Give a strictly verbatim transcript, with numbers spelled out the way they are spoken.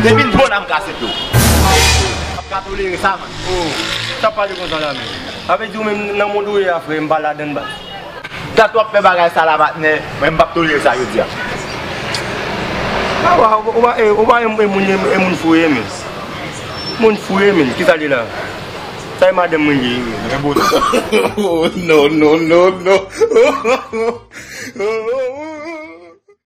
Depi n bon la m kase pye w. Ap ka tolere sa, man. Oh, sa pale konsa la, men. Sa vle di ou menm nan mond ou ye a, frè, m pa ladann, baz. Dat w ap fè bagay sa la, patnè, men m p ap tolere sa jodi a. Awa, ou pa, ou pa, e, e moun, e moun fou ye, men. Moun fou ye, men. Kisa li la? Sa e madanm mwen ye, men. Oh, no, no, no, no.